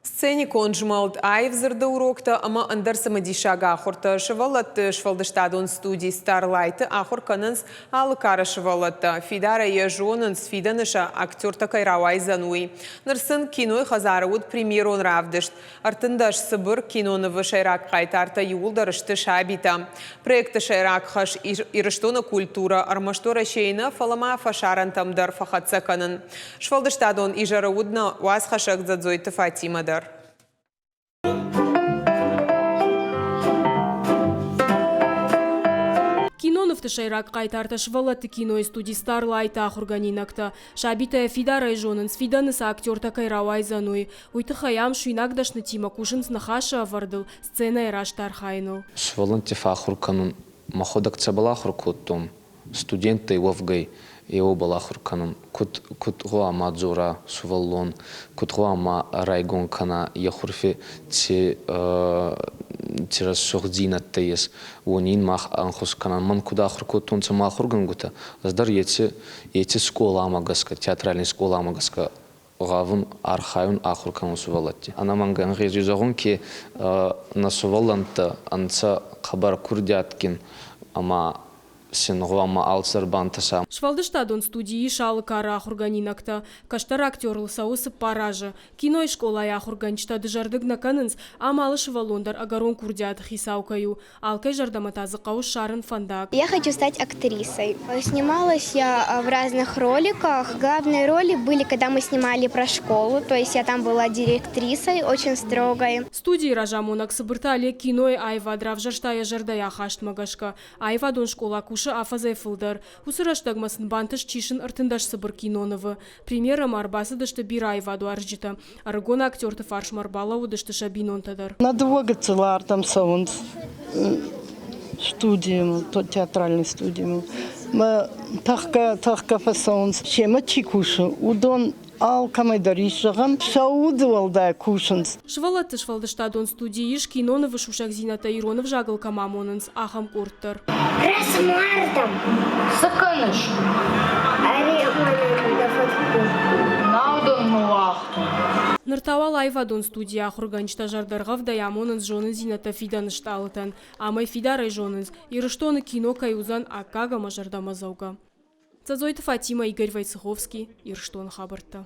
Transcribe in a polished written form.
Сценикон змӕлд, аив дзырды уроктӕ ӕмӕ ӕндӕр цымыдисаг ахуыртӕ сывӕллӕтты сфӕлдыстадон студи Starlight-ы ахуыр кӕнынц алы кары сывӕллӕттӕ. Фидарӕй йӕ зонынц, фидӕны сӕ актертӕ кӕй рауайдзӕн, уый. Ныр сын кинойы хӕдзары уыд премьерон равдыст. 13 цыбыр кинонывы сӕйраг хъайтартӕ иууылдӕр сты сабитӕ. Проекты сӕйраг хӕс Ирыстоны культурӕ ӕрмӕст Уӕрӕсейы нӕ, фӕлӕ ма фӕсарӕнтӕм дӕр фӕхӕццӕ кӕнын. Сфӕлдыстадон изӕры уыд нӕ уацхӕссӕг Дзӕдзойты Фатимӕ дӕр. Кинонывты сӕйраг хъайтартӕ сывӕллӕтты кинойы студи Starlight-ы ахуыргӕнинӕгтӕ. Сабитӕ фидарӕй зонынц, фидӕны сӕ актертӕ кӕй рауайдзӕн, уый. Уый тыххӕй ам суинаг дӕснытимӕ кусынц ныхасы ӕвӕрдыл, сценӕйы раст архайыныл. Сывӕллӕтты фӕахуыр кӕнын мӕхуӕдӕг цӕбӕл ахуыр кодтон, студенттӕй уӕвгӕй, е уобӕл ахур кӕнун, куд куд гъӕуама дзора сувӕллон, куд гъӕуама райгон кӕна е хурфи ци ци рӕсугъддзийнӕдтӕ ес, уони ин мах ӕнхус кӕнӕн. Мӕн куд ахур кодтонцӕ мӕ ахургӕнгутӕ, ӕз дӕр еци еци скъоламӕ гӕсгӕ, театральный скъоламӕ гӕсгӕ гъавун, архайун, ахур кӕнун сувӕллӕтти. Ӕнӕмӕнгӕ ӕнгъезуй зӕгъун, ке нӕ сувӕллӕнттӕ ӕнцӕ хъӕбӕр курдиатгин ӕма син гъӕуама алцидӕр бантӕса. Сфӕлдыстадон студийы ис алы кары ахуыргӕнинӕгтӕ. Кӕстӕр актерыл цӕуы цыппар азы. Кинойы скъолайы ахуыргӕнджытӕ дызӕрдыг нӕ кӕнынц, ам алы сывӕллон дӕр ӕгӕрон курдиаты хицау кӕй у. Алкӕй зӕрдӕмӕ та дзы хъӕуы ссарын фӕндаг. Я хочу стать актрисой. Снималась я в разных роликах. Главные роли были, когда мы снимали про школу, то есть я там была директрисой очень строгой. Студийы разамонӕг Цыбырты Олег кинойы аивад равзӕрста йӕ зӕрдӕйы ахастмӕ гӕсгӕ. Аивадон скъола кусы афӕдзӕй фылдӕр. Уыцы рӕстӕгмӕ сын бантыст сисын 13 цыбыр кинонывы. Премьерӕмӕ ӕрбацыдысты бирӕ аивадуарзджытӕ. Ӕрыгон актерты фарсмӕ ӕрбалӕууыдысты сӕ бинонтӕ дӕр. Нӕ дыууӕ гыццыл ардӕм цӕуынц студимӕ, театральный студимӕ. Мӕ тӕхгӕ, тӕхгӕ фӕцӕуынц. Семӕ чи кусы, уыдон алкӕмӕй дӕр ис зӕгъӕн, сӕ уды уӕлдай кусынц. Сывӕллӕтты сфӕлдыстадон студийы ис кинонывы сусӕгдзинӕдтӕ ирон ӕвзагыл кӕм амонынц, ахӕм къорд дӕр. Рӕсмардам. Цы кӕныс? Ӕри мӕнӕн дӕ фӕткъуы. Нал дын ныууагътон. Ныр та уал аивадон студийы ахуыргӕнджытӕ зӕрдӕргъӕвдӕй амонынц зонындзинӕдтӕ фидӕны стъалытӕн. Ӕмӕ фидарӕй зонынц, Ирыстоны кино кӕй уыдзӕн аккаг ӕмӕ зӕрдӕмӕдзӕугӕ. Дзӕдзойты Фатимӕ, Игорь Войцеховский, Ирыстоны хабӕрттӕ.